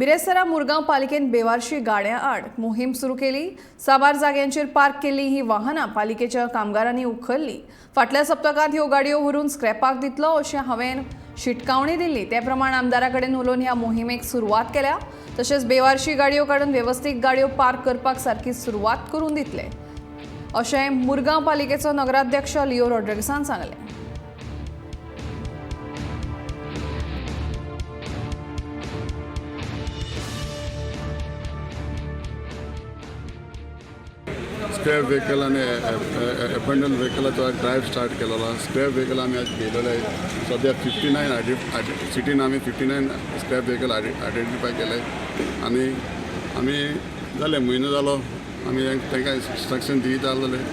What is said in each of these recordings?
बिरेस्तारा मुरगांव पालिकेन बेवारशी गाड्यां आड मोहीम सुरू केली. साबार जाग्यांचेर पार्क केल्ली ही वाहनां पालिकेच्या कामगारांनी उखल्ली. फाटल्या सप्तकांत ह्यो गाडयो व्हरून स्क्रॅपाक दितलो अशें हांवें शिटकावणी दिल्ली. ते प्रमाण आमदारा कडेन उलोवन ह्या मोहिमेक सुरवात केल्या. तशेंच बेवारशी गाडयो काडून वेवस्थीत गाडयो पार्क करपाक सारकी सुरवात करून दितले अशें मुरगांव पालिकेचो नगराध्यक्ष लिओ रॉड्रिगसान सांगलें. स्क्रॅप व्हेकल आनी एबंडन व्हेकलाचो ड्रायव्ह स्टार्ट केलेलो आहा. स्क्रॅप व्हेकल आमी आज घेयलेले आहे. सद्या 59 सिटीन आमी 59 स्क्रॅप व्हेकल आयडेंटिफाय केले आनी आमी जाले म्हयनो जालो आमी तांकां इन्स्ट्रक्शन दित आसलेले.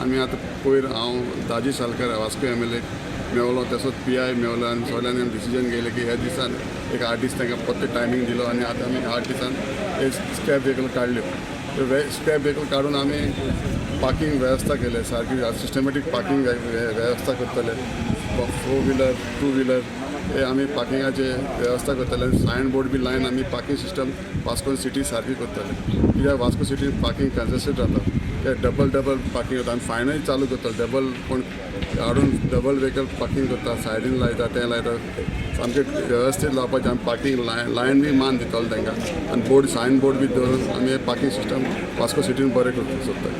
आमी आतां पयर हांव दाजी सालकर वास्को एमएलए मेवलो, तसोच पीआय मेवलो आनी सगळ्यांनी आमी डिसिजन घेयलें की ह्या दिसान एक 8 दीस तांकां परते टायमींग दिलो आनी आतां आमी 8 दिसान एक स्क्रॅप व्हेकल काडल्यो. स्क्रॅप व्हेकल काडून आमी पार्किंग वेवस्था केले सारकी, सिस्टमॅटीक पार्किंग वेवस्था करतले. फोर व्हिलर, टू व्हिलर हे आमी पार्किंगाचे वेवस्था करतले. सायन बोर्ड बी लायन आमी पार्किंग सिस्टम वास्को सिटी सारकी करतले, कित्याक वास्को सिटीन पार्किंग कंजेस्टेड जाता. ते डबल डबल पार्किंग जाता. आमी फायनय चालू करतले. डबल कोण हाडून डबल व्हेकल पार्किंग करता, सायडीन लायता, तें लायता. सामकें वेवस्थीत लावपाचें. आमी पार्किंग लायन बी मान दितले तांकां आनी बोर्ड, सायन बोर्ड बी दवरून आमी पार्किंग सिस्टम वास्को सिटीन बरें करपाक सोदता.